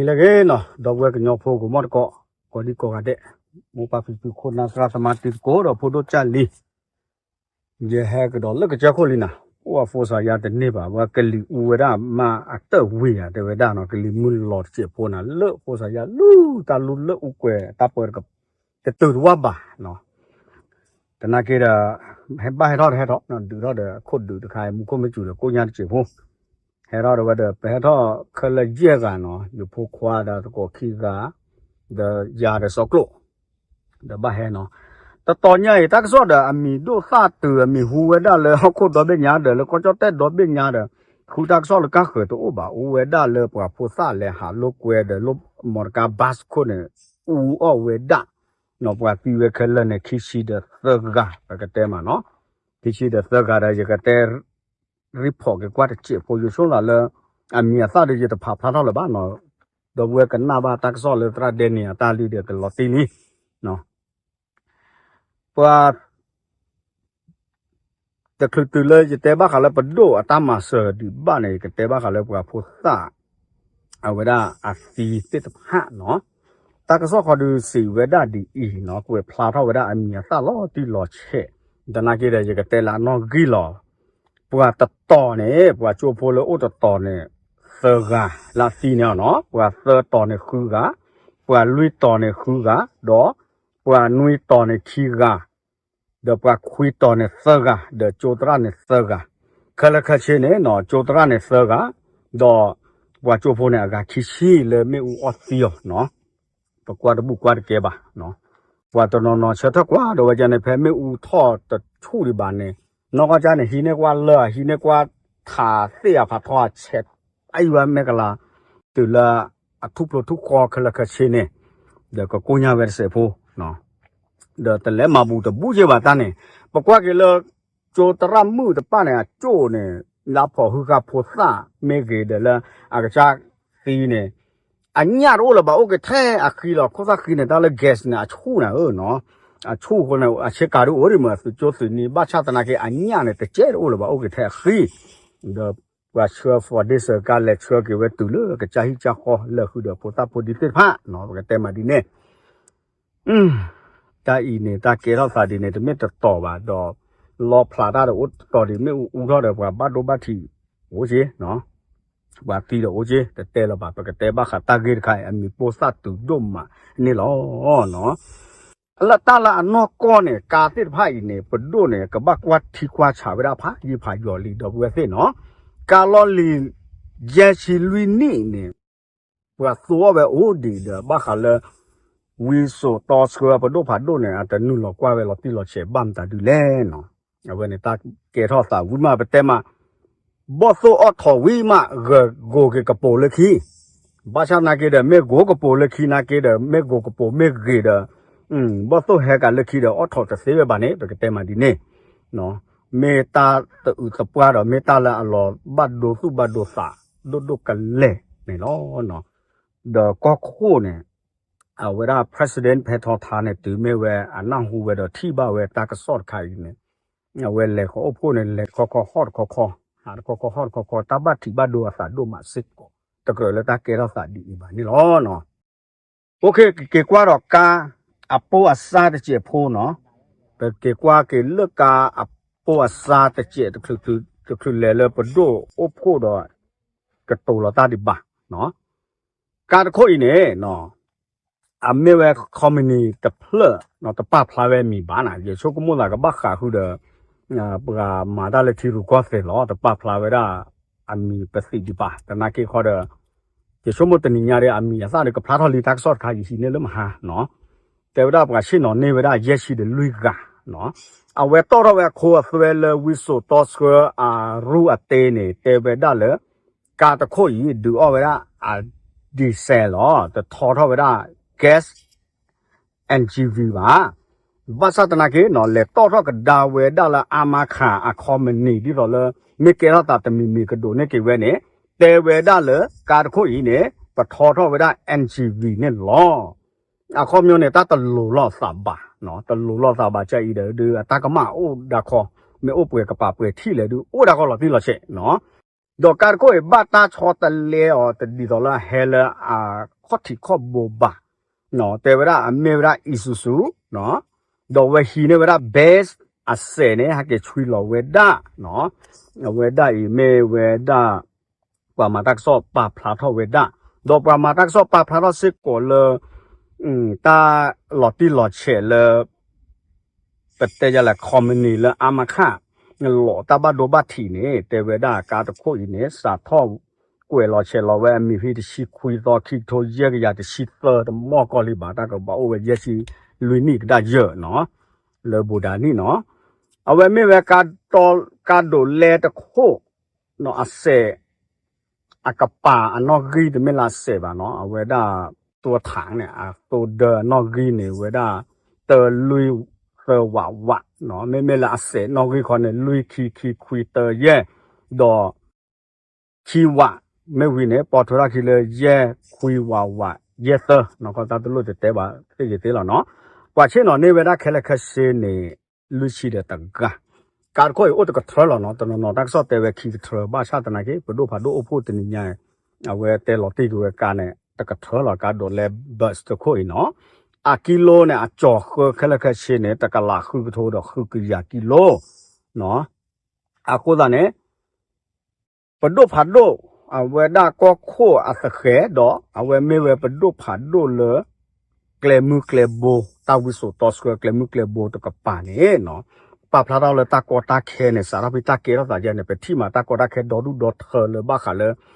ဟဲဂ့ၤနီၤ ဒီပုၢ်ဝဲၢ်ကညီဖိကမီၢ်တကိး ကိးဒံကိးဂၤဒဲး, မိၢ်ပၢ်ဖံဖုခိၣ်နၢ်သရၣ်သမါတံၤသကိးဒီးဖိဒိၣ်ကၢ်လံၤ, ယဟဲကဒီးလၢကစၢၢ်ခိၣ်လံနၤ, အိၣ်အဖိစါယါတန့ၢ်ဘၣ် ဝဲကလံၤအူဝဲဒၣ်မးအတၢၢ်ဝံၤဧါ တဲဝဲဒၣ်နီၤ, ကလံၤမုၢ်လီၤတစဲးဖိနၤ လၢဖိစါယါလူၤတၢ်လူၤလၢအူကွဲးတၢ်ပၢတက တတုၤတဝၢ်ဘၣ်နီၤ, သနာ်က့ဒီး ဟဲဘၣ်ဟဲထီၣ်တဟဲထီၣ်နီၤ ဒုးထီၣ်ဒီးခိၣ်ဒုးတခါ မူခိၣ်မ့ၢ်စူၤဒီးကိၣ်ညါတစဲးဖိ ဟဲထီၣ်ဒီးဝဲဒီး ပဟဲထီၣ်ခဲလၢာ်ယဲၢ်ဂၤနီၤ ယဖိခွါဒီးသကိးခံဂၤ ဒီးယၤဒီးစီၤကျိာ် ဒီးဘၣ်ဟဲနီၤ, တတီၤညါအံၤ တၢ်ကစီၣ်ဒီးအမံၤဒိၣ်သၣ်တုၤ အမံၤဟူဝဲဒၣ်လၢဟီၣ်ခိၣ်ဒီဘ့ၣ်ညါဒီးလၢကီၢ်ကၠီၣ်တဲၣ်ဒီဘ့ၣ်ညါဒီး ဃုတၢ်ကစီၣ်လၢကါဃၢၤတအိၣ်ဘၣ် အိၣ်ဝဲဒၣ်လၢပှၤဖိသၣ်လဲၤဟးလိာ်ကွဲဒီးလၢ မော်တော်ကား bus ခိၣ်န့ၣ် အူအီၣ်ဝဲဒၣ်နီၤ, ပှၤသံဝဲခဲလၢာ်န့ၣ် ခံဆံဒီးသၢဂၤ ပကတဲမးနီၤ, ခံဆံဒီးသၢဂၤဒီး ယကတဲ report က့ၤကွၢ်တစဲးဖိ ယဆိကမိၣ်လၢ အမံၤအသၣ်ဒီးယတဖးဖျါထီၣ်လၢၤဘၣ်နီၤ, ဒီပုၢ်ဝဲၢ်ကနၣ်ဘၣ်တၢ်ကစီၣ်လၢသရၣ်ဒဲန့ၣ် အတၢ်လုၢ်ဒီးကလီၤတံၢ်လံ, ပှၤ တချုးတုၤလၢယတဲဘၣ်ဃးလၢပဒိၣ်အတၢ်မၤစၢၤဒံးဘၣ်န့ၣ် ယကတဲဘၣ်ဃးလၢပှၤဖိသၣ် အဝဲဒၣ်အသံသ့ၣ်တဖၣ်နီၤ, တၢ်ကစီၣ်ခီဒုးစံးဝဲဒၣ်ဒ်အံၤနီၤ, ကွဲးဖျါထီၣ်ဝဲဒၣ်အမံၤအသၣ်လီၤတံၢ်လီၤဆဲး, သနာ်က့ဒီး ယကတဲလၢအနီၣ်ဂံၢ်လီၤ, ပှၤတတီၤန့ၣ် ပှၤကၠိဖိလၢအိၣ်တတီၤန့ၣ် သၢဂၤလၢအသံန့ၣ်နီၤ, ပှၤသၢတီၤန့ၣ်ဃုဂၤ, ပှၤလွံၢ်တီၤန့ၣ်ဃုဂၤ, ဒီးပှၤနွံတီၤန့ၣ်ခံဂၤ ဒီးပှၤခွံတီၤန့ၣ်သၢဂၤ, ဒီးကၠိသရၣ်န့ၣ်သၢဂၤ, ခဲလၢာ်ခဲဆ့န့ၣ်နီၤ ကၠိသရၣ်န့ၣ်သၢဂၤ, ဒီးပှၤကၠိဖိန့ၣ်အဂၤခံဆံလၢမ့ၣ်အူအီၣ်သံအီၤနီၤ, ပကွၢ်တဘူၣ်ကွၢ်တကဲဘၣ်, ပှၤတနီၤနီၤဆၢထၢၣ်ကွၢ်ဒီးဝဲဒၣ်န့ၣ် ဖဲမ့ၣ်အူထီၣ်တဆူၣ်ဒံးဘၣ်န့ၣ်, နီၢ်ကီၢ်ကၢ်န့ၣ် ဟံးန့ၢ်ကွၢ်လၢၢ် ဟံးန့ၢ်ကွၢ်ထးသ့ၣ်အဖးထီအဆဲး အံၤဝဲမ့ၢ်ကလၤ တုၤလၢအထူၣ်ဖျိထူၣ်ဃီခဲလၢာ်ခဲဆ့န့ၣ်, ဒီးကကိၢ်ညါဝဲတစဲးဖိ, ဒီးတလဲၤမၤဘူးတဘူးက့ဘၣ်တၢ်န့ၣ်, ပကွၢ်က့ၤလၢ ကၠိသရၣ်မုၣ်တဖၣ်န့ၣ် အကၠိၣ်န့ၣ် လၢအဖီၣ်ဟုဃာ်ဖိသၣ်မ့ၢ်ဂ့ၤဒီးလၢ အကစၢ်သံန့ၣ် အညၣ်တအိၣ်လၢၤဘၣ် အိၣ်က့ၤထဲအဃံလီၤ ခိၣ်သၣ်ဃံန့ၣ် တၢ်လၢ gas န့ၣ် အဆူၣ်နၤဧၢနီၤ, အဆူၣ်အဃိန့ၣ် အဆ့ကၤဒ်အိၣ်ဒံးမ့ၢ် သုးကၠိသုးနံၤ ဘၣ်ဆၣ်သနာ်က့ အညၣ်န့ၣ် တကဲတအိၣ်လၢၤဘၣ် အိၣ်က့ၤထဲအဃံ, ဒီးပှၤဆှၢ foundation ကလဲၤဆှၢက့ၤဝဲတုၤလၢကစၢ်ဟံၣ်ကစၢ်ဃီ လဲၤဃုာ်ဒီးဖိသၣ်ဖိဒံသ့ၣ်တဖၣ်နီၤ ပကတဲမးဒ်န့ၣ် တၢ်အံၤန့ၣ် တၢ်ကဲထီၣ်သးဒ်န့ၣ် တမ့ၢ်တတီၤဘၣ်ဒီး လီဖျးတၢ်ဒီးအိၣ်တတီၤဒံး မ့ၣ်အူအူထီၣ်ဒီးပှၤဘၣ်ဒိဘၣ်ထံးအိၣ်က့နီၤ, ပှၤသံဒီးအိၣ်က့ တတဲလၢၤဘၣ် ပကတဲဘၣ်ဃးတၢ်ဂ့ၢ်တခါအံၤ အမံၤပိၢ်သၣ်တုၤဒိၣ်မးန့ၣ်လီၤနီၤ. လၢတၢ်လၢအနီၢ်ကီၢ်န့ၣ် ကါသ့ၣ်တဖၣ်အံၤန့ၣ် ပဒိၣ်န့ၣ် ကဘၣ်ကွၢ်ထံကွၢ်ဆးဝဲဒၣ်ဖးယံာ်ဖးယီၤလံ ဒီပုၢ်ဝဲၢ်သ့ၣ်နီၤ, ကါလီၢ်လံၤ ယဲၢ်ဆံလွံၢ်နံၣ်န့ၣ် ပှၤသိအီၣ်ဝဲအိၣ်ဒံးဒီး ဘၣ်ဃးလၢ ဝံစိာ်တီဆှၢပဒိၣ်ဖးဒိၣ်န့ၣ် အတနုာ်လီၤကွၢ်ဝဲလီၤတံၢ်လီၤဆဲးဘၣ်မတၤဒုလဲၣ်နီၤ. အဝဲန့ၣ်တၢ်ကဲထီၣ်သးဝံၤမး ပတဲမး ဘီၣ်သိၣ်အီၣ်ထိးဝံၤမး ဂၢၢ်ဂိၤက့ၤကပိာ်လၢခံ, ဘၣ်ဆၣ်သနာ်က့ဒီး မ့ၢ်ဂိၤကပိာ်လၢခံနာ်က့ဒီး မ့ၢ်ဂိၤကပိာ်မ့ၢ်ဂ့ၤဒီး ဘီၣ်သိၣ်ဟဲကးလၢခံဒီး အီၣ်ထိးတသ့ဝဲဘၣ်န့ၣ် ပကတဲမးဒ်န့ၣ် မ့ၢ်တၢ်တအုးသပှၢ်ဒီး မ့ၢ်တၢ်လၢအလီၤဘၣ်ဒိသူၣ်ဘၣ်ဒိသး ဒိၣ်ဒိၣ်ကလဲာ်န့ၣ်လီၤ. ဒီးကီၢ်ခိၣ်န့ၣ် အဝဲဒၣ် president ဖဲထီထါန့ၣ် တုၤမ့ၢ်ဝဲအနၢ်ဟူဝဲဒီးထံၣ်ဘၣ်ဝဲတၢ်ကစီၣ်တခါအံၤန့ၣ် အဝဲလဲၤဃီၤအိၣ်ဖှိၣ်န့ၣ် လဲၤတခီခီဟီၣ်တခီခီ ဟးတခီခီဟီၣ်တခီခီ တၢ်ဘၣ်ထံးဘၣ်ဒိအသးဒိၣ်မးစ့ၢ်ကီး တကြၢးလၢတၢ်ကဲထီၣ်သးဒ်အံၤဘၣ်န့ၣ်လီၤ. ကက့ၤကွၢ်ဒီးကါ အပိၢ်အစါတစဲးဖိနီၤ, ပက့ၤကွၢ်က့ၤလၢကါအပိၢ်အစါတစဲး တချုးလဲၤလၢပဒိၣ်အိၣ်ဖှိၣ်ဒီး ကတိၤလီၤတၢ်ဒံးဘၣ်နီၤ. ကါတခိၣ်အံၤန့ၣ် အမ့ၢ်ဝဲ company တဖျၢၣ် တပာ်ဖျါဝဲမံၤဘၣ်နၤ ယဆိကမိၣ်သးကဘၣ်ဃးဃုာ်ဒီး ပှၤမၤတၢ်လၢထံရူၢ်ကီၢ်သဲးလီၤ တပာ်ဖျါဝဲဒၣ်အမံၤပသံးဒံးဘၣ် သနာ်က့ခီဒီး ယဆိကမိၣ်တနံၤညါဒီး အမံၤအသၣ်ဒီးကဖျါထီၣ်လံ တၢ်ကစီၣ်တခါယဟံးန့ၢ်လၢမဟါနီၤ တဲဝဲဒၣ်ပှၤဆ့ၣ်နီၤန့ၢ်ဝဲဒၣ်ယဲၢ်ဆံဒီးလွံၢ်ဂၤနီၤ အဝဲတီၣ်ထီၣ်ဝဲအခိအသွဲလၢဝံစိာ်တီဆှၢအရူအတ့န့ၣ် တဲဝဲဒၣ်လၢ ကါတခိၣ်အံၤ ဒုးအီၣ်ဝဲဒၣ်အ diesel လီၤ တထီထီၣ်ဝဲဒၣ် gas NGV ဘၣ်. ဘၣ်ဆၣ်သနာ်က့နီၤ လဲၤတီၣ်ထီၣ်ကဒါဝဲဒၣ်လၢအါမးခးအခီပနံၣ် ဒ်သိးလၢ မ့ၢ်ကဲထီၣ်သးတမံၤမံၤကဒိးန့ၢ်က့ၤဝဲန့ၣ် တဲဝဲဒၣ်လၢကါတခိၣ်အံၤန့ၣ် ပထီထီၣ်ဝဲဒၣ် NGV န့ၣ်လီၤ. အခီပညီန့ၣ် တၢ်တလိၤလိာ်သးဘၣ်, တလိၤလိာ်သးဘၣ် ကါအံၤဒီး ဒုးအတၢ်ကမၣ်အိၣ်ဒၣ်ခီ, မ့ၢ်အိၣ်ပှဲၤကပာ်ပှဲၤထံၣ်လဲၣ်ဒုး အိၣ်ဒၣ်ခီလီၤတံၢ်လီၤဆဲးနီၤ. ဒီးကါတခိၣ်အံၤ ဘၣ်တၢ်ဆီတလဲအီၤ တဒ်သိးလၢအဟဲလၢအ ခီၣ်ထံးခီၣ်ဘိဘၣ်, တဲဝဲဒၣ်အမ့ၢ်ဝဲဒၣ် Isuzu, ဒီးဝဲဟံးန့ၢ်ဝဲဒၣ် Benz အစဲးန့ၣ် ဟဲက့ၤဆွံလီၤဝဲဒၣ်, အဝဲဒၣ်အံၤမ့ၢ်ဝဲဒၣ် ပှၤမၤတၢ်ကစီၣ်ပာ်ဖျါထီၣ်ဝဲဒၣ်, ဒီးပှၤမၤတၢ်ကစီၣ်ပာ်ဖျါထီၣ်စ့ၢ်ကီးလၢ တၢ်လီၤတံၢ်လီၤဆဲးလၢ ပတဲယလဲၣ် ခီမနံၤလၢအါမးခါ လီၤတၢ်ဘၣ်ဒိဘၣ်ထံးန့ၣ် တဲဝဲဒၣ်ကါတခိၣ်အံၤန့ၣ် စးထီၣ်ကွဲးလီၤဆဲးလီၤဝဲအမံၤဖဲတဆံခွံသီ ခံကထိယဲၢ်ကယၤတဆံသၢ တမီၢ်ကီၢ်လံဘၣ် တၢ်ကဘၣ်အိၣ်ဝဲယဲၢ်ဆံလွံၢ်နံၣ်ကဒါယဲၢ်နီၤ, လၢဘူးဒၤနံၣ်နီၤ, အဝဲမ့ၢ်ဝဲ ကါဒိးလဲတခိၣ် အစဲး အကပၤအနီၣ်ဂံၢ်တမ့ၢ်လၢအစဲးဘၣ်နီၤ, အဝဲဒၣ် ตัวถังန့ၣ် အသိဒၢအနီၣ်ဂံၢ်န့ၣ် ဝဲဒၣ် တၢလွံၢ်သၢဝးဝးနီၤ, မ့မ့ၢ်လၢအစဲးနီၣ်ဂံၢ်ခီန့ၣ် လွံၢ်ခံခံခွံတၢယဲၢ်, ဒီး ခံဝး, မ့ၢ်ဝံၤန့ၣ် ပိာ်ထွဲထီၣ်ခံလၢယဲၢ်ခွံဝးဝးယဲၢ်သၢနီၤ, ခီတၢ်တလိၣ်တတဲဘၣ်သ့ၣ်ဂ့ၤသ့လီၤနီၤ, ပှၤဆ့ၣ်နီၤန့ၢ်ဝဲဒၣ်ခဲလၢာ်ခဲဆ့န့ၣ် လွံၢ်ဆံဒီးတဂၤ, ကါတခိၣ်အံၤအိၣ်တကထြၢလီၤနီၤ, တနီၤနီၤတၢ်ကစီၣ်တဲဝဲခံကထြၢ ဘၣ်ဆၣ်သနာ်က့ ပဒိၣ်ဖးဒိၣ်အိၣ်ဖှိၣ်တနံၤညါ အဝဲတဲလီၤတံၢ်က့ၤဝဲကါန့ၣ် တကထြၢလီၤ, ကါဒိးလဲ bus တခိၣ်အံၤနီၤ, အကံလိန့ၣ် အကၠီၤဃၢခဲလၢာ်ခဲဆ့န့ၣ် တကလးဃုကထိဒီးဃုကယၤကံလိ, အဃိသတးန့ၣ် ပဒိၣ်ဖးဒိၣ် အဝဲဒၣ်ကီၢ်ခိၣ်အသဃဲၤဒီး အဝဲမ့ၢ်ဝဲပဒိၣ်ဖးဒိၣ်လၢ ကျဲမုၢ်ကျဲဘိ တၢ်ဝံစိာ်တီဆှၢကျဲမုၢ်ကျဲဘိတကပၤန့ၣ်နီၤ, ပာ်ဖျါထီၣ်လၢတၢ်ကီတၢ်ခဲန့ၣ် စးထီၣ်ဖဲတၢ်ကဲထီၣ်သးယဲၢ်န့ၣ် ပထံၣ်မးတၢ်ကီတၢ်ခဲဒီဒူၣ်ဒီထၢလၢဘၣ်ဃးလၢ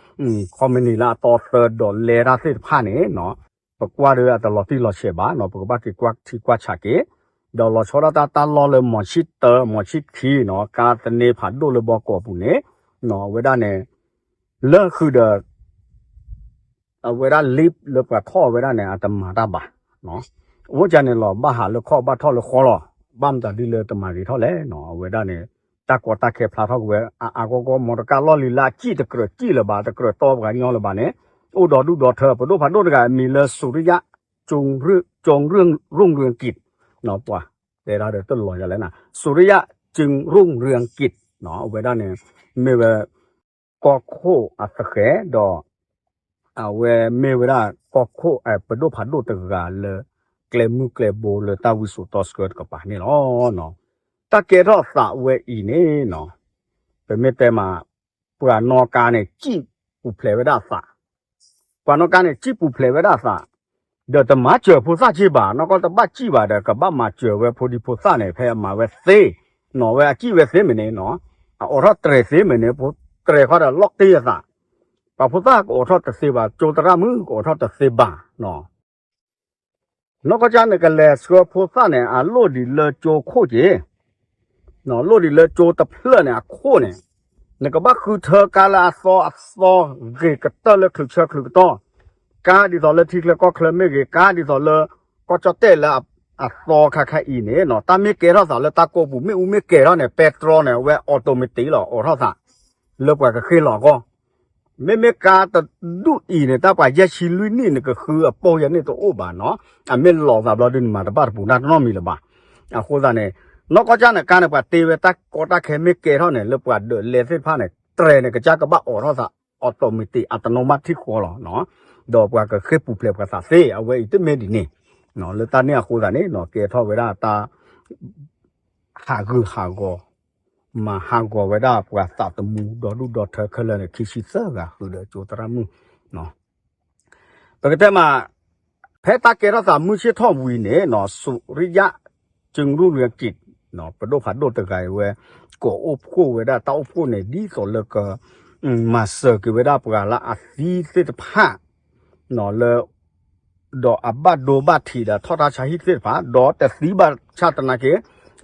ခီမနံၤလၢအတီသၢဒီးလဲတၢ်သ့ၣ်တဖၣ်န့ၣ်နီၤ, ပကွၢ်ဒီးအတလီၤတံၢ်လီၤဆဲးဘၣ်နီၤ, ပကဘၣ်က့ၤကွၢ်ထံကွၢ်ဆးက့ၤ, ဒီးလီၤဆီဒၣ်တၢ်တၢ်လီၢ်လၢမီၤဆံၣ်တၢ မီၤဆံၣ်ခံနီၤ, ကါသန့ဖးဒိၣ်လၢဘီကီးပူၤန့ၣ်နီၤ, အဝဲဒၣ်န့ၣ် လၢဃုာ်ဒီး အဝဲဒၣ် lift လၢပှၤထီၣ်ဝဲဒၣ်န့ၣ် အတမၤတၢ်ဘၣ် အိၣ်ကန့ၣ်လီၤ ဘၣ်ဟးလၢခီၣ်ဘၣ်ထီၣ်လၢဃီလီၤ, ဘၣ်မတၤဒ်လၢတမၤဂ့ၤထီၣ်လဲၣ်နီၤ, အဝဲဒၣ်န့ၣ် တၢ်ကီတၢ်ခဲဖျါထီၣ်က့ၤဝဲ အအါဂီၢ်ဂီၢ် မီတကါလီၢ်လံၤလၢအစံၣ်တကြၢးစံၣ်လၢၤဘၣ် တကြၢးတီပှၤကညီလၢၤဘၣ်န့ၣ် အိၣ်ဒီဒူၣ်ဒီထၢ ပဒိၣ်ဖးဒိၣ်တဂၤအမံၤလၢ စူၤရံယၣ် ကၠိၣ်ရူၣ်ရူၣ်ရူၣ်ကံး ပှၤတဲဒၣ်ဒီးတလီၤယၤလဲၣ်နၤ စူၤရံယၣ် ကၠိၣ်ရူၣ်ရူၣ်ကံး အဝဲဒၣ်န့ၣ် မ့ၢ်ဝဲ ကီၢ်ခိၣ်အသဃဲၤဒီး အဝဲမ့ၢ်ဝဲဒၣ်ကီၢ်ခိၣ် ပဒိၣ်ဖးဒိၣ်တဂၤလၢ ကျဲမုၢ်ကျဲဘိလၢတၢ်ဝံစိာ်တီဆှၢတကပၤန့ၣ်လီၤ. တၢ်ကဲထီၣ်သးဝဲအံၤန့ၣ်နီၤ ပမ့ၢ်တဲမး ပှၤနီၣ်ကါန့ၣ် စံၣ်ပူၤဖျဲးဝဲဒၣ်အသး ပှၤနီၣ်ကါန့ၣ် စံၣ်ပူၤဖျဲးဝဲဒၣ်အသး ဒီးတမၤစၢၤဖိသၣ်က့ဘၣ် နီၢ်ကီၢ်တဘၣ်စံၣ်ဘၣ်ဒီး ကဘၣ်မၤစၢၤဝဲဖိဒံဖိသၣ်န့ၣ် ဖဲအမၤဝဲသ့ နီၢ်ဝဲအစံၣ်ဝဲသ့မ့ၢ်န့ၣ်နီၤ အအိးထီၣ်တြဲၤသ့မ့ၢ်န့ၣ် တြဲၤခီဒီးလီၢ်တ့ၢ်အသး ပှၤဖိသၣ်ကအိးထီၣ်တသ့ဘၣ် ကၠိသရၣ်မုၣ်ကအိးထီၣ်တသ့ဘၣ် နီၢ်ကီၢ်ကၢ်န့ၣ် ကလဲၤဆှၢဖိသၣ်န့ၣ် အလိၣ်ဒံးလၢကၠိခိၣ်က့ၤ လိၣ်ဒံးလၢကၠိတဖျၢၣ်န့ၣ် အခိၣ်န့ၣ် နကဘၣ်ဃုထၢကါလၢအသီအသီ ဂ့ၤကတၢၢ်လၢချုးဆၢချုးကတီၢ် ကါဒ်သိးလၢထံချၢကီၢ်ချၢမ့ၢ်ဂ့ၤ ကါဒ်သိးလၢကီၢ်ကၠီၣ်တဲၣ်လၢအသီခါခါအံၤန့ၣ်နီၤ တၢ်မ့ၢ်ကဲထီၣ်သးလၢတၢ်ကိးပူၤ မ့ၣ်အူမ့ၢ်ကဲထီၣ်န့ၣ် ပဲတြီန့ၣ် အဝဲ automatic လီၤ အိးထီၣ်သး လၢပှၤကဃ့ၢ်လီၤအဂီၢ် မ့မ့ၢ်ကါတဒူၣ်အံၤန့ၣ် တၢ်ပှၤယဲၢ်ဆံလွံၢ်နံၣ်န့ၣ် ကဃုအပိၢ်ယဲန့ၣ်တအိၣ်ဘၣ်နီၤ အမ့ၢ်လီၤသးဘျီဒုးန့ၣ် မၤတဘၣ်တပူၤတၢ်တနီတမံၤလၢၤဘၣ် အဃိသတးန့ၣ် နီၢ်ကီၢ်ကၢ်န့ၣ် ကါန့ၣ် ပှၤတ့ဝဲတၢ်ကီတၢ်ခဲမ့ၢ်ကဲထီၣ်န့ၣ် လၢပှၤဒၢးလဲသ့ၣ်တဖၣ်န့ၣ် တြဲၤန့ၣ် ကစၢ်ကဘၣ်အိးထီၣ်သး automatic အတနီၤမးထံၣ်ဃီလီၤ ဒီးပှၤကဃ့ၢ်ပူၤဖျဲးပှၤသးသ့ အဝဲအံၤတမ့ၢ်ဒ်န့ၣ် လၢတၢ်န့ၣ်အဃိသတးန့ၣ် ကဲထီၣ်ဝဲဒၣ်တၢ် ဟးဂူာ်ဟးဂီၤ မၤဟးဂီၤဝဲဒၣ်ပှၤသးသမူဒီဒူၣ်ဒီထၢခဲလၢာ်န့ၣ် ခံဆံသၢဂၤဃုာ်ဒီးကၠိသရၣ်မုၣ် ပကတဲမး ဖဲတၢ်ကဲထီၣ်သးမုၢ်ဆ့ၣ်ထီၣ်ဝံၤန့ၣ်နီၤ စူၤရံယၣ် ကၠိၣ်ရူၣ်ရူၣ်ကံး ပဒိၣ်ဖးဒိၣ်တဂၤအံၤဝဲ ကအိၣ်ဖှိၣ်ဝဲဒၣ်တၢ်အိၣ်ဖှိၣ်န့ၣ် ဒ်သိးလၢက မၤစၢၤက့ၤဝဲဒၣ်ပှၤလၢအသံသ့ၣ်တဖၣ် လၢ ဒီးအဘၣ်ဒိဘၣ်ထံးဒီးထီၣ်တၢ်ဆါဟံၣ်သ့ၣ်တဖၣ် ဒီးတသံဘၣ်ဆၣ်သနာ်က့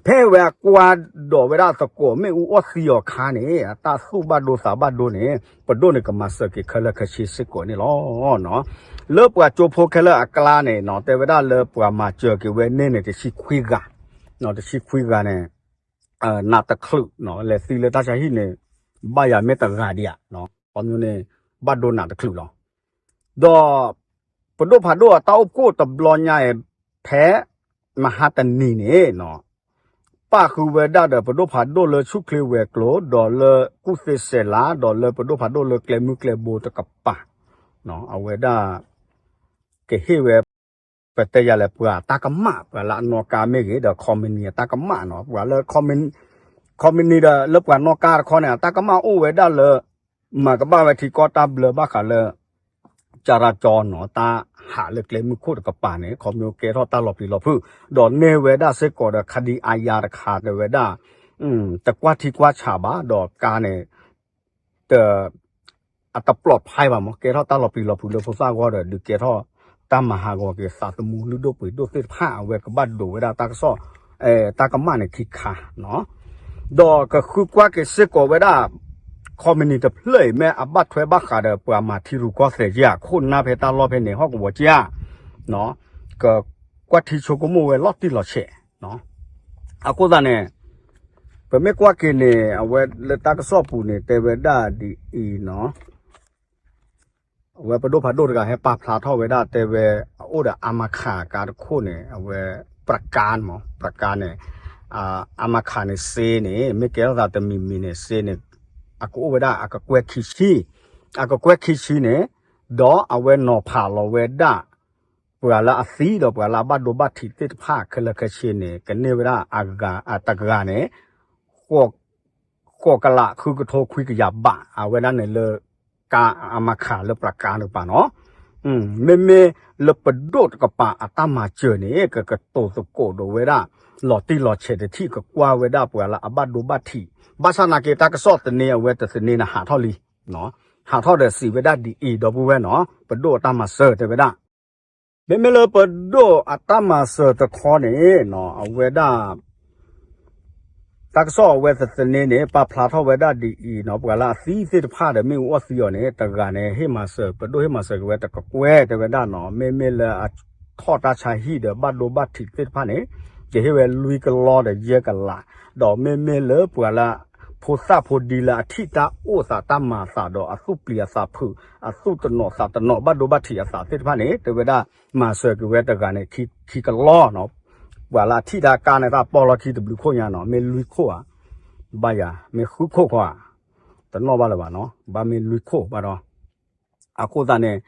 ဖဲဝဲအကွၢ်ဒီးဝဲဒၣ်သကိးမ့ၣ်အူအီၣ်သံအီၤခါန့ၣ် အတၢ်သူၣ်ဘၣ်ဒိသးဘၣ်ဒိန့ၣ် ပဒိၣ်န့ၣ်ကမၤစၢၤက့ၤခဲလၢာ်ခဲဆ့စ့ၢ်ကီးန့ၣ်လီၤ. လၢပှၤကၠိဖိခဲလၢာ်အကျါန့ၣ်နီၤ တဲဝဲဒၣ်လၢပှၤမၤစၢၤက့ၤဝဲန့ၣ်န့ၣ် တဆံခွံဂၤ, တဆံခွံဂၤန့ၣ် နးတချုး လဲၤသံလၢတၢ်ဆါဟံၣ်န့ၣ် ဘၣ်ယၤမ့ၢ်တဂၤဒံးဧါ, ခီပညီန့ၣ် ဘၣ်ဒိနးတချုးလီၤ. ဒီး ပဒိၣ်ဖးဒိၣ်အတၢ်အိၣ်ဖှိၣ်တဘျီညါအံၤ ဖဲ မဟါတနံၤန့ၣ်နီၤ ပၣ်ဃုာ်ဝဲဒၣ်ဒီးပဒိၣ်ဖးဒိၣ်လၢဆူၣ်ချ့ဝဲၤကျိၤ ဒီးလၢကူၣ်သ့စဲးလး ဒီးလၢပဒိၣ်ဖးဒိၣ်လၢကျဲမုၢ်ကျဲဘိတကပၤ အဝဲဒၣ် ကဟ့ၣ်ဝဲ ပတဲယၤလဲၣ် ပှၤတၢ်ကမၣ် ပှၤလၢအနီၣ်ကါမ့ၢ်ဂ့ၤ ဒီး company အတၢ်ကမၣ်နီၤ ပှၤလၢ company ဒီးလၢပှၤနီၣ်ကါတခီန့ၣ် အတၢ်ကမၣ်အိၣ်ဝဲဒၣ်လၢ မၤကဘၣ်ဝဲထံကီၢ်တၢ်ဘျၢဘၣ်ဃးလၢ ကရၤကၠီနီၤ တၢ်ဟးလၢကျဲမုၢ်ခိၣ်တကပၤန့ၣ် ခီဖျိကဲထီၣ်တၢ်လီၤပျံၤလီၤဖုး ဒီးန့ၢ်ဝဲဒၣ်စ့ၢ်ကီးဒီး ခဒံအါယါတခါတဲဝဲဒၣ် တကွၢ်ထံကွၢ်ဆးဘၣ် ဒီးကါန့ၣ် တ အတပျီၣ်ဖျါဘၣ်မး ကဲထီၣ်တၢ်လီၤပျံၤလီၤဖုးလၢဖိသၣ်အဂီၢ်ဒီး ဒုးကဲထီၣ်တၢ်မၤဟးဂီၤက့ၤသးသမူလုၢ်ဒိၣ်ပှ့ၤဒိၣ်သ့ၣ်တဖၣ် အဝဲကဘၣ်ဒိးဝဲဒၣ်တၢ်ကစီၣ် တၢ်ကမၣ်န့ၣ်ခံခါနီၤ ဒီးကဃုကွၢ်က့ၤစ့ၢ်ကီးဝဲဒၣ် company တဖျၢၣ်အံၤ မ့ၢ်အဘၣ်ထွဲဘၣ်ဃးဒီးပှၤမၤထံရူၢ်ကီၢ်သဲးဧါ ခိၣ်နၢ်ဖဲတၢ်လီၢ်ဖဲန့ၣ် ဟီၣ်ကဝီၤဧါ ကကွၢ်ထံဆိကမိၣ်ဝဲလီၤတံၢ်လီၤဆဲး အဃိသတးန့ၣ် ပမ့ၢ်ကွၢ်က့ၤန့ၣ် အဝဲလၢတၢ်ကစီၣ်ပူၤန့ၣ် တဲဝဲဒၣ်ဒ်အံၤနီၤ အဝဲပဒိၣ်ဖးဒိၣ်တဂၤဟဲပာ်ဖျါထီၣ်ဝဲဒၣ်တဲဝဲ အအိၣ်ဒီးအါမခးကါတခိၣ်န့ၣ် အဝဲ ပြကါမး ပြကါန့ၣ် အါမခးန့ၣ်စ့န့ၣ် မ့ၢ်ကဲထီၣ်သးတမံၤမံၤန့ၣ် စ့န့ၣ် အကအိၣ်ဝဲဒၣ်အကကွဲၢ်ခံဆံ အကကွဲၢ်ခံဆံန့ၣ် ဒီးအဝဲနီၤဖးလီၤဝဲဒၣ် ပှၤလၢအသံဒီးပှၤလၢအဘၣ်ဒိဘၣ်ထံးသ့ၣ်တဖၣ်ခဲလၢာ်ခဲဆ့န့ၣ် ကန့ၢ်ဝဲဒၣ်အဂၤအတဂၤန့ၣ် ဃိးကလးဃုကထိခွံကယၤဘး အဝဲဒၣ်န့ၣ်လၢ ကါအါမခးလၢပြကါတကပၤနီၤ မ့မ့ၢ်လၢပဒိၣ်တကပၤအတၢ်မၤစၢၤန့ၣ် ကကတိၤသကိးဒိးဝဲဒၣ် လီၤတံၢ်လီၤဆဲးတထံၣ် ကကွၢ်ဝဲဒၣ်ပှၤလၢအဘၣ်ဒိဘၣ်ထံး ဘၣ်ဆၣ်သနာ်က့တၢ်ကစီၣ်သန့အဝဲတသန့နဟးထီၣ်လံ ဟးထီၣ်ဒီးစံးဝဲဒၣ်ဒ်အံၤ ဒီပုၢ်ဝဲၢ်နီၤ ပဒိၣ်အတၢ်မၤစၢၤတဲဝဲဒၣ် မ့မ့ၢ်လၢပဒိၣ်အတၢ်မၤစၢၤတခီန့ၣ် အဝဲဒၣ် တၢ်ကစီၣ်အဝဲသသန့န့ၣ် ပာ်ဖျါထီၣ်ဝဲဒၣ်ဒ်အံၤနီၤ ပှၤလၢအသံသ့ၣ်တဖၣ်ဒီးမ့ၣ်အူအီၣ်သံအီၤန့ၣ် တဂၤန့ၣ် ဟ့ၣ်မၤစၢၤ ပဒိၣ်ဟ့ၣ်မၤစၢၤက့ၤဝဲတကကွဲၢ်တဲဝဲဒၣ်နီၤ မ့မ့ၢ်လၢအထီၣ်တၢ်ဆါဟံၣ်ဒီးဘၣ်ဒိဘၣ်ထံးသ့ၣ်တဖၣ်န့ၣ် ကဟ့ၣ်ဝဲလွံၢ်ကလီဒီးယဲၢ်ကလး ဒီးမ့မ့ၢ်လၢပှၤလၢ ဖိသၣ်ဖိဒံလၢအထံၣ်တၢ်အိၣ်သးတၢ်မၤအသးဒီးအသူၣ်ပျံၤအသးဖုး အသူၣ်တနီၤသးတနီၤဘၣ်ဒိဘၣ်ထံးအသးသ့ၣ်တဖၣ်န့ၣ် တဲဝဲဒၣ် မၤစၢၤက့ၤဝဲတဂၤန့ၣ် ခံကလီနီၤ ပှၤလၢအထံၣ်တၢ်ကါန့ၣ်တၢ်ပီၢ်လီၢ်ခံတဘျုးခိၣ်ညါနီၤ မ့ၢ်လွံၢ်ခိၣ်ဧါ ဘၣ်ယၤ မ့ၢ်ဃုခိၣ်ခီဧါ တနီၣ်ဘၣ်လၢၤဘၣ်နီၤ ဘၣ်မ့ၢ်လွံၢ်ခိၣ်ဘၣ်ဒီး အဃိသတးန့ၣ်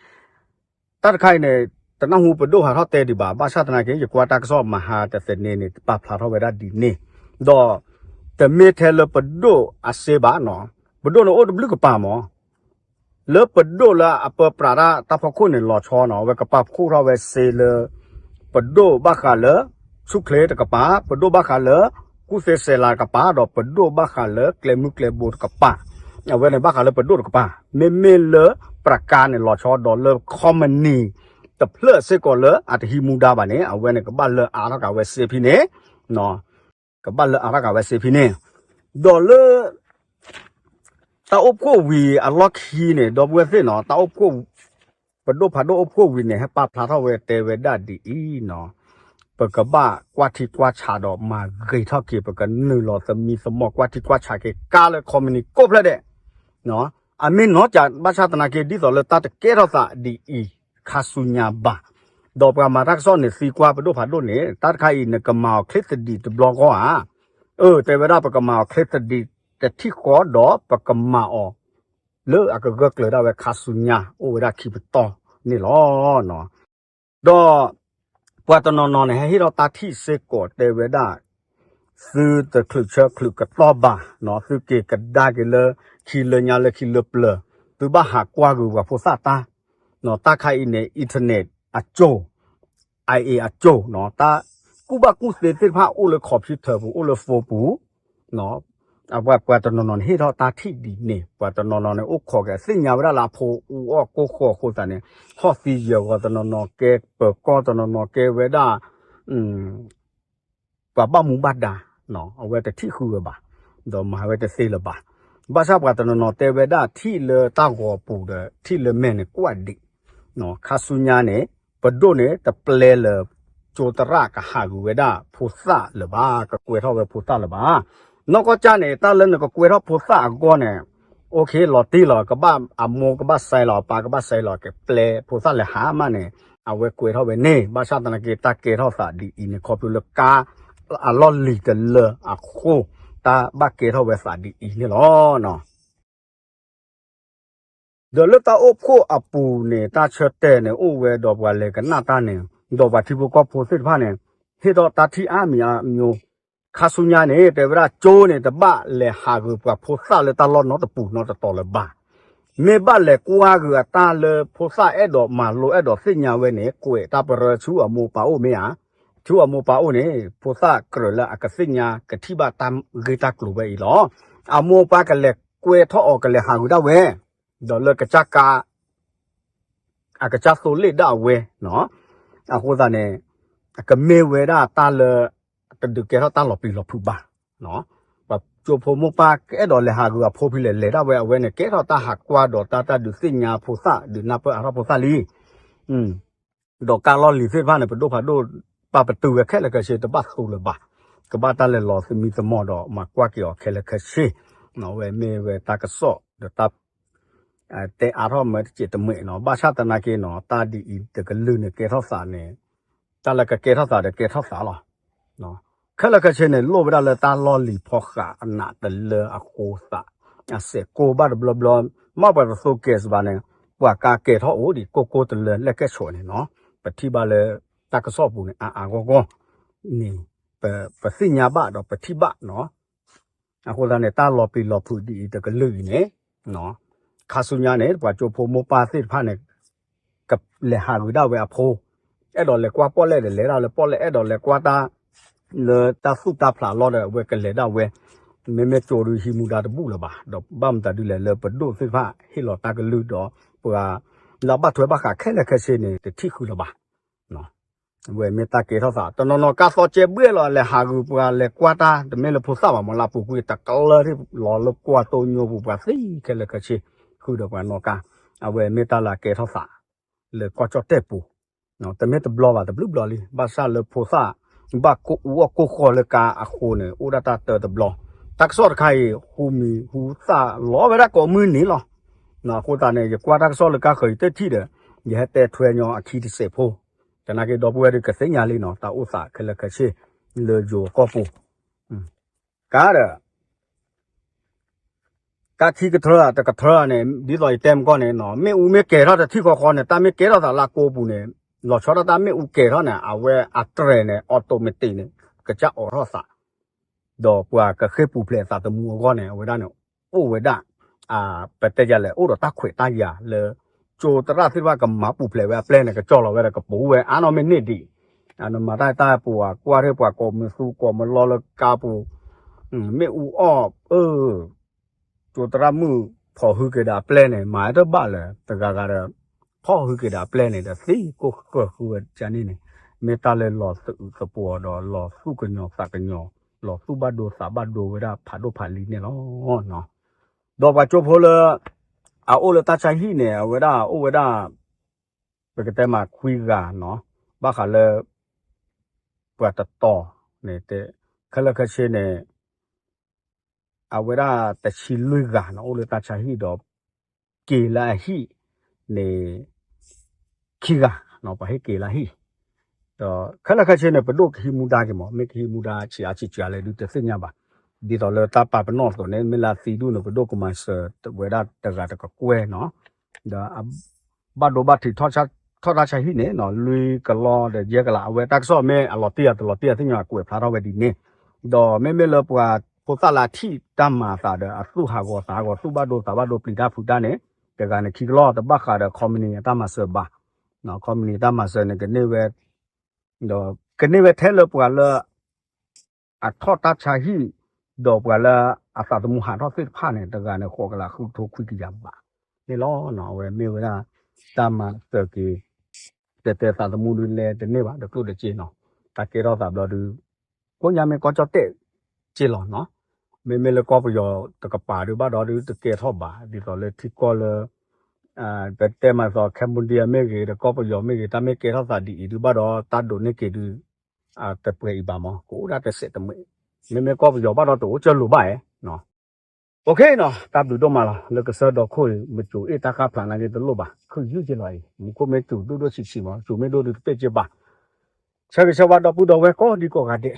တၢ်တခါအံၤန့ၣ် တနၢ်ဟူပဒိၣ်ဟးထီၣ်တဲဒံးဘၣ် ဘၣ်ဆၣ်သနာ်က့ ယကွၢ်တၢ်ကစီၣ်မဟါတသန့န့ၣ် ပာ်ဖျါထီၣ်ဝဲဒၣ်ဒ်န့ၣ် ဒီး တမ့ၢ်ထဲလၢပဒိၣ်အစ့ဘၣ်နီၤ ပဒိၣ်န့ၣ်အိၣ်တဘျုးကပၤမး လၢပဒိၣ်လၢအပၢပြးတၢ်တၢ်ဖီခိၣ်န့ၣ်လီၤဆီနီၤ အဝဲကပာ်ဖှိၣ်ထီၣ်ဝဲစ့လၢ ပဒိၣ်ဘၣ်ဃးလၢ ဆူၣ်ချ့တကပၤ ပဒိၣ်ဘၣ်ဃးလၢ ကူၣ်သ့စဲးလၤတကပၤ ဒီးပဒိၣ်ဘၣ်ဃးလၢကျဲမုၢ်ကျဲဘိတကပၤ အဝဲန့ၣ်ဘၣ်ဃးလၢပဒိၣ်တကပၤ မ့မ့ၢ်လၢ ပြကါန့ၣ်လီၤဆီဒီးလၢ company တဖျၢၣ်စ့ၢ်ကီးလၢအတဟံးမူဒါဘၣ်န့ၣ် အဝဲန့ၣ်ကဘၣ်လၢအါထီၣ်က့ၤဝဲစ့ဖဲန့ၣ် ကဘၣ်လၢအါထီၣ်က့ၤဝဲစ့ဖဲန့ၣ် ဒီးလၢ တၢ်အိၣ်ဖှိၣ်ဝံၤအလီၢ်ခံန့ၣ် ဒီပုၢ်ဝဲၢ်သ့ၣ်နီၤ တၢ်အိၣ်ဖှိၣ် ပဒိၣ်ဖးဒိၣ်အိၣ်ဖှိၣ်ဝံၤန့ၣ် ဟဲပာ်ဖျါထီၣ်ဝဲတဲဝဲဒၣ်ဒ်အံၤနီၤ ပကဘၣ်ကွၢ်ထံကွၢ်ဆးဒီးမၤဂ့ၤထီၣ်က့ၤ ပကနုာ်လီၤသမံသမိးကွၢ်ထံကွၢ်ဆးက့ၤကါလၢ company ကိးဖျၢၣ်ဒဲး အမ့ၢ်နီၢ်ကဘၣ်ဆၣ်သနာ်က့ ဒ်သိးလၢတၢ်တကဲထီၣ်သးဒ်အံၤ ခါဆူညါဘၣ်. ဒီးပှၤမၤတၢ်ကစီၣ်န့ၣ်သံကွၢ်ပဒိၣ်ဖးဒိၣ်န့ၣ် တၢ်တခါအံၤနကမၤအီၤချ့သဒံးတဘျီဂီၢ်ဧါ. အၢ တဲဝဲဒၣ်ပကမၤအီၤချ့သဒံးတထံၣ်ဃီဒီး ပကမၤအီၤ လၢအကဂၢၢ်ကျၢၤဒၣ်ဝဲခါဆူညါ အိၣ်ဝဲဒၣ်ခံပတီၢ်န့ၣ်လီၤ. ဒီး ပှၤတနီၤနီၤန့ၣ် ဟဲဟ့ၣ်ထီၣ်တၢ်ထံၣ်စ့ၢ်ကီးတဲဝဲဒၣ် သုတချုးဆၢချုးကတီၢ်ဘၣ်, သုက့ၤကဒါက့ၤလၢခံလၢညါလၢခံလၢပျၢၤ, သုဘၣ်ဟးကွၢ်ဂုာ်ပှၤဖိသၣ်တၢ်, တၢ်ခါအံၤန့ၣ် internet အစိၤ, IA အစိၤ, တၢ်ကူၣ်ဘၣ်ကူၣ်သ့သ့ၣ်တဖၣ်အိၣ်လၢ computer ပူၤ အိၣ်လၢ phone ပူၤ အပှၤပှၤတနီၤနီၤန့ၣ် ဟ့ၣ်ထီၣ်တၢ်ထံၣ်ဒ်န့ၣ်, ပှၤတနီၤနီၤန့ၣ် အိၣ်ခိးက့ၤ သ့ၣ်ညါဝဲဒၣ်လၢအဖိအူအီၣ်ကိၢ်ဃီအဃိသတးန့ၣ်, ဟီၣ်သံယၢၤဂီၤတနီၤနီၤကဲ, ပၢၤကီၢ်တနီၤနီၤကဲဝဲဒၣ် ပှၤဘၣ်မူဘၣ်ဒါ, အဝဲတထံၣ်ဃုဝဲဘၣ်, ဒီးမၤဝဲတသ့လၢၤဘၣ်. ဘၣ်ဆၣ်ပှၤတနီၤနီၤတဲဝဲဒၣ်ထံၣ်လၢတၢ်ဂီၤပူၤဒီး ထံၣ်လၢမဲာ်န့ၣ်ကွၢ်ဒံး, ခါဆူညါန့ၣ် ပဒိၣ်န့ၣ် တပျဲလၢ ကၠိသရၣ်ကဟးဂုာ်ဝဲဒၣ်ဖိသၣ်လၢၤဘၣ်, ကကွဲထီၣ်ဝဲဖိသၣ်လၢၤဘၣ်. နီၢ်ကီၢ်ကၢ်န့ၣ် တၢ်လၢနကကွဲထီၣ်ဖိသၣ်အဂီၢ်န့ၣ်, OK လီၤတံၢ်လီၤ, ကဘၣ်အမိၢ်ကဘၣ်စဲးလီၤ, အပၢ်ကဘၣ်စဲးလီၤ, ကပျဲဖိသၣ်လဲၤဟးမးန့ၣ်, အဝဲကွဲထီၣ်ဝဲန့ၣ်, ဘၣ်ဆၣ်သနာ်က့ တၢ်ကဲထီၣ်သးဒ်အံၤန့ၣ် ခီဖျိလၢကါ အလီၢ်လံၤတလၢအဃိ, တၢ်ဘၣ်ကဲထီၣ်ဝဲသးဒ်အံၤန့ၣ်လီၤ. ဒီးလၢတၢ်အိၣ်ဖှိၣ်အပူၤန့ၣ် တၢ်ဆၢတဲာ်န့ၣ် အိၣ်ဝဲဒီးပှၤလဲၤကနၣ်တၢ်န့ၣ် ဒီးပှၤထံဖိကီၢ်ဖိသ့ၣ်တဖၣ်န့ၣ် ဟ့ၣ်ထီၣ်တၢ်ထံၣ်အါမံၤအါမံၤ ခါဆူညါန့ၣ် တဲဝဲဒၣ်ကၠိန့ၣ် တဘၣ်လဲၤဟးဂုာ်ပှၤဖိသၣ်လၢတၢ်လီၢ်နီတပူၤနီတတီၤလၢၤဘၣ်. မ့ၢ်ဘၣ်လဲၤကွၢ်ဂုာ်အတၢ်လၢဖိသၣ်အဲၣ်ဒိးမၤလိအဲၣ်ဒိးသ့ၣ်ညါဝဲန့ၣ် ကွဲးတၢ်ပရၢဆူအမိၢ်ပၢ်အိၣ်မ့ၢ်ဧါ. ဆူအမိၢ်ပၢ်အိၣ်န့ၣ် ဖိသၣ်ကြၢးလၢအကသ့ၣ်ညါကထံၣ်ဘၣ်တၢ်ဂ့ၢ်တၢ်ကျိၤဝဲအံၤလီၤ. အမိၢ်ပၢ်ကလဲၤကွဲးထီၣ်အီၤကလဲၤဟးဂုာ်ဒၣ်ဝဲ ဒီးလၢကစၢ်ကါ အကစၢ်သိလ့ၣ်ဒၣ်ဝဲနီၤ. အဃိသတးန့ၣ် အကမ့ၢ်ဝဲဒၣ်တၢ်လၢ တဒုးကဲထီၣ်တၢ်လီၤပျံၤလီၤဖုးဘၣ်. ပှၤကၠိဖိမိၢ်ပၢ်ကအဲၣ်ဒိးလဲၤဟးဂုာ်အဖိဖဲလဲၣ် လဲၤဒၣ်ဝဲအဝဲန့ၣ် ကဲထီၣ်တၢ်ဟးကွၢ်ဒီးတၢ်တၢ်ဒုးသ့ၣ်ညါဖိသၣ် ဒုးနၢ်ပၢၢ်အါထီၣ်ဖိသၣ်လံ. ဒီးကါလီၢ်လံၤသ့ၣ်တဖၣ်န့ၣ် ပဒိၣ်ဖးဒိၣ် ပာ်ပတုာ်ဝဲခဲလၢာ်ခဲဆ့ တဘၣ်သူလၢၤဘၣ်. ကဘၣ်တၢ်လဲၤလီၤသမံသမိးဒီးမၤကွၢ်က့ၤအီၤခဲလၢာ်ခဲဆ့. အဝဲမ့ၢ်ဝဲတၢ်ကစီၣ်ဒီးတၢ် တဲအါထီၣ်မၢတစဲးတမှဲးနီၤ. ဘၣ်ဆၣ်သနာ်က့နီၤ တၢ်ဒ်အံၤတကလုာ်န့ၣ်ကဲထီၣ်သးန့ၣ် တၢ်လၢကကဲထီၣ်သးဒီးကဲထီၣ်သးလီၤ. ခဲလၢာ်ခဲဆ့န့ၣ် လိၣ်ဝဲဒၣ်လၢတၢ်လီၢ်လံၤဖီဃးအနးတလၢအဃိသး အစဲးကိၢ်ဘၣ်တဘျီဘျီ မ့ၢ်ပှၤတသိးကဲးစဘၣ်န့ၣ် ပှၤကါကဲၤထီၣ်အိၣ်ဒံးကိၢ်ကိၢ်တလၢလဲၣ်ကဲဆိးန့ၣ်နီၤ. ပထံၣ်ဘၣ်လၢ တၢ်ကစီၣ်ပူၤန့ၣ် အါအါဂီၢ်ဂီၢ်န့ၣ် ပသ့ၣ်ညါဘၣ်ဒီးပထံၣ်ဘၣ်နီၤ. အဃိသတးန့ၣ် တၢ်လီၤပျံၤလီၤဖုးဒ်အံၤတကလုာ်အံၤန့ၣ် ခါဆူညါန့ၣ် ပှၤကၠိဖိမိၢ်ပၢ်သ့ၣ်တဖၣ်န့ၣ် ကလဲၤဟးဂုာ်ဒၣ်ဝဲအဖိ, အဲၣ်ဒိးလဲၤကွၢ်ပီၣ်လဲၣ်ဒီးလဲၤဒၣ်လၢပီၣ်လဲၣ်, အဲၣ်ဒိးလဲၤကွၢ်တၢ် လၢတၢ်သူၣ်တၢ်ဖျးလီၤဒီး အဝဲကလဲၤဒၣ်ဝဲ, မ့မ့ၢ်ကၠိဒုးဟံးမူဒါတဘူၣ်လၢၤဘၣ်, ဒီးဘၣ်မတၤဒုလဲၣ်လၢပဒိၣ်သ့ၣ်တဖၣ်ဟ့ၣ်လီၤတၢ်ကလုၢ်ဒီး ပှၤလၢအဘၣ်ထွဲဘၣ်ဃးခဲလၢာ်ခဲဆ့န့ၣ် တထံၣ်ဃုာ်လၢၤဘၣ်. အဝဲမ့ၢ်တၢ်ကဲထီၣ်သး တနီၤနီၤကါသီကဲဘှဲၣ်လီၤ လဲၤဟးဂုာ်ပှၤလဲၤကွၢ်တၢ် တမ့ၢ်လၢဖိသၣ်ဘၣ်မး လၢအပူၤကွံာ်တကလၢာ်ထံၣ်လီၤလၢကွၢ်တိၢ်ညိပူၤ ပှၤသံခဲလၢာ်ခဲဆ့ ဃုာ်ဒီးပှၤနီၢ်ကါ, အဝဲမ့ၢ်တၢ်လၢအကဲထီၣ်သး လၢကီၢ်ကၠီၣ်တဲၣ်ပူၤ, တမ့ၢ်တဘျီဘၣ် တဘျုးဘျီလံ ဘၣ်ဆၣ်လၢဖိသၣ် ဘၣ်ကိၢ်အူအီၣ်ကိၢ်ဃီလၢကါအဃိန့ၣ် အိၣ်ဒၣ်တၢ်တၢတဘျီ, တၢ်ကစီၣ်တခါအံၤ ဟူမံၤဟူသၣ်လီၤဝဲဒၣ်ကိးမုၢ်နံၤလီၤ. အဃိသတးန့ၣ် ယကွၢ်တၢ်ကစီၣ်လၢကါဃၢၤ ယတထံၣ်ဒီး ယဟဲတဲထွဲညီအခံတစဲးဖိ, သနာ်က့ဒီပုၢ်ဝဲၢ်ဒုးကသ့ၣ်ညါလံနီၤ တၢ်အိၣ်သးခဲလၢာ်ခဲဆ့ လၢယိၤကီၢ်ပူၤ, ကါဒီး ကါခံကထြၢတကထြၢန့ၣ် ဒ်သိးယတဲမကီၢ်န့ၣ်နီၤ မ့ၣ်အူမ့ၢ်ကဲၤထီၣ်တထံၣ်ဃီဃီန့ၣ် တၢ်မ့ၢ်ကဲထီၣ်သးလၢအကိာ်ပူၤန့ၣ် လီၤဆီဒၣ်တၢ်မ့ၣ်အူကဲၤထီၣ်န့ၣ် အဝဲအတြဲၤန့ၣ် automatic န့ၣ် ကစၢ်အိးထီၣ်သး ဒီးပှၤကဃ့ၢ်ပူၤဖျဲးသးသမူအဂီၢ်န့ၣ် အဝဲဒၣ်န့ၣ် အိၣ်ဝဲဒၣ် ပတဲယၤလဲၣ် အိၣ်ဒီးတၢ်ခွဲးတၢ်ယာ်လၢ ကၠိသရၣ်သ့ၣ်တဖၣ်ကမၤပူၤဖျဲးဝဲအပျဲၢ်န့ၣ် ကကၠီလီၤဝဲဒီးကပိာ်ဝဲအါနီၢ်မ့ၢ်န့ၢ်ဒံး, နမၤတၢ်တၢ်ပှၤကွၢ်ထံၣ်ပှၤကိးမုၢ်သူကိးမုၢ်လီၢ်လၢကါပူၤ, မ့ၣ်အူအီၣ် အၢ ကၠိသရၣ်မုၣ်ဖီၣ်ဟုက့ၤဒီးအပျဲၢ်န့ၣ် မၤတဘၣ်လၢၤ တဂၤဂၤဒီး ဖီၣ်ဟုက့ၤဒီးအပျဲၢ်န့ၣ်ဒီး သံကိၢ်ဃၢၤဃုဝဲဒ်န့ၣ်န့ၣ် မ့ၢ်တၢ်လၢလီၤသးအုးသပှီၤဒီး လီၤသူၣ်ကညီၤသးကညီၤ လီၤသူၣ်ဘၣ်ဒိသးဘၣ်ဒိဝဲဒၣ်ဖးဒိၣ်ဖးလံၤန့ၣ်လီၤ. ဒီးပှၤကၠိဖိလၢ အအိၣ်လၢတၢ်ဆါဟံၣ်န့ၣ် အဝဲဒၣ်အိၣ်ဝဲဒၣ် ပကတဲမးခွံဂၤနီၤ, ဘၣ်ဃးလၢ ပှၤတတီၤန့ၣ် ခဲလၢာ်ခဲဆ့န့ၣ် အဝဲဒၣ်တဆံလွံၢ်ဂၤနီၤ အိၣ်လၢတၢ်ဆါဟံၣ်ဒီး က့ၤလၢအဟံၣ်န့ၣ် ခံဂၤနီၤ ပှၤဟ့ၣ်က့ၤလၢအဟံၣ်, ဒီးခဲလၢာ်ခဲဆ့န့ၣ် ပဒိၣ်ကဟံးမူဒါက့ၤမး မ့ၢ်ကဟံးမူဒါဆံးအါဆံးစှၤလဲၣ်ဒုးတသ့ၣ်ညါဘၣ်, ဒ်သိးလၢတၢ်ပာ်ပနီၣ်အသိးန့ၣ် မ့ၢ်လၢအသံဒူၣ်န့ၣ် ပဒိၣ်ကမၤစၢၤဝဲဒၣ်တဂၤတကကွဲၢ်နီၤ, ဒီး ဘၣ်ဒိဘၣ်ထံးထီၣ်တၢ်ဆါဟံၣ်န့ၣ်နီၤ လွံၢ်ကလီဒီးယဲၢ်ကလး အဝဲတၢ်ကစီၣ်မ့ၢ်အလီၤတံၢ်အတလီၤတံၢ်အသ့ၣ်ညါ အကွဲးဖျါထီၣ်ဝဲဒ်န့ၣ်, ဒီးမ့မ့ၢ်လၢပှၤဖိသၣ်လၢအထံၣ်တၢ်မၤအသးဒီး အသူၣ်ဟးဂီၤသးဟးဂီၤ သူၣ်ဘၣ်ဒိသးဘၣ်ဒိပျံၤတၢ်ဖုးတၢ်န့ၣ် တဂၤန့ၣ်ခံကလီ တဘၣ်ဃးဒီး company အတၢ်မၤစၢၤဘၣ်, company အတၢ်မၤစၢၤန့ၣ် ကန့ၢ်ဝဲ ဒီးကန့ၢ်ဝဲထဲလၢပှၤလၢ အထီၣ်တၢ်ဆါဟံၣ် ဒီးပှၤလၢအသးသမူဟးထီၣ်သ့ၣ်တဖၣ်န့ၣ် တဂၤန့ၣ် ဃိးကလးဃုကထိခွံကယၤဘးန့ၣ်လီၤ. အဝဲမ့ၢ်ဝဲဒၣ် တၢ်မၤစၢၤက့ၤ တဲတဲသးသမူဒုးလဲၤတန့ၢ်ဘၣ် တကျိၣ်တစ့နီၤ, တၢ်ကဲထီၣ်သးဘျီဒုး ကိးညါမ့ၢ်ကီၢ်ကၠီၣ်တဲၣ်စ့လီၤနီၤ, မ့မ့ၢ်လၢကီၢ်ပယီၤတကပၤဒုးဘၣ်ဒီးဒုးတကဲထီၣ်ဘၣ် ဒ်သိးလၢထံကီၢ်လၢ ပတဲမးသိး Cambodia မ့ၢ်ဂ့ၤ ဒီးကီၢ်ပယီၤမ့ၢ်ဂ့ၤ တၢ်မ့ၢ်ကဲထီၣ်သးဒ်အံၤဒုးဘၣ်ဒီး တၢ်ဒိးန့ၢ်က့ၤဒုး တပှဲၤအံၤဘၣ်မး ကအိၣ်ဒၣ်တစဲးတမှဲး, မ့မ့ၢ်ကီၢ်ပယီၤဘၣ်ဒီးတအိၣ်ကၢၢ်လိာ်ဘၣ်ဧါ, OK နီၤ, တၢ်ဘျုးဒိၣ်မးလီၤ လၢကစၢၢ်ဒီခိၣ်အံၤ မ့ၢ်ကၠိအ့ၣ်တၢ်ဃၣ်ဖျါနာ်က့တလိၣ်ဘၣ် ခုယုၢ်က့ၤလီၤအံၤ မူခိၣ်မ့ၢ်စူၤဒိၣ်ဒိၣ်ဆံးဆံးမး စူၤမ့ၢ်ဒိၣ်ဒုးတပဲၢ်က့ၤဘၣ်, ဆၢဂ့ၤဆၢဝါဒီပုၢ်ဒီဝဲၢ်ကိးဒံကိးဂၤဒဲး,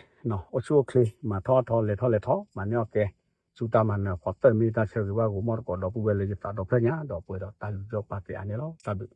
အိၣ်ဆူၣ်အိၣ်ချ့ မၤထီၣ်ထီ လဲၤထီၣ်လဲၤထီ မၤန့ၢ်အီၣ်ကဲ, ဆူတၢ်မၤနၢၤ ဖီသၢၣ်မ့ၢ်တၢ်ဆၢဂ့ၤဘၣ်ဂီၢ်မီၢ်သကိး ဒီပုၢ်ဝဲၢ်လၢယသးဒီဖျၢၣ်ညါ ဒီးပှဲၤဒီးတၢ်ယူးယီၣ်ပာ်သ့အါန့ၣ်လီၤ. တၢ်ဘျုး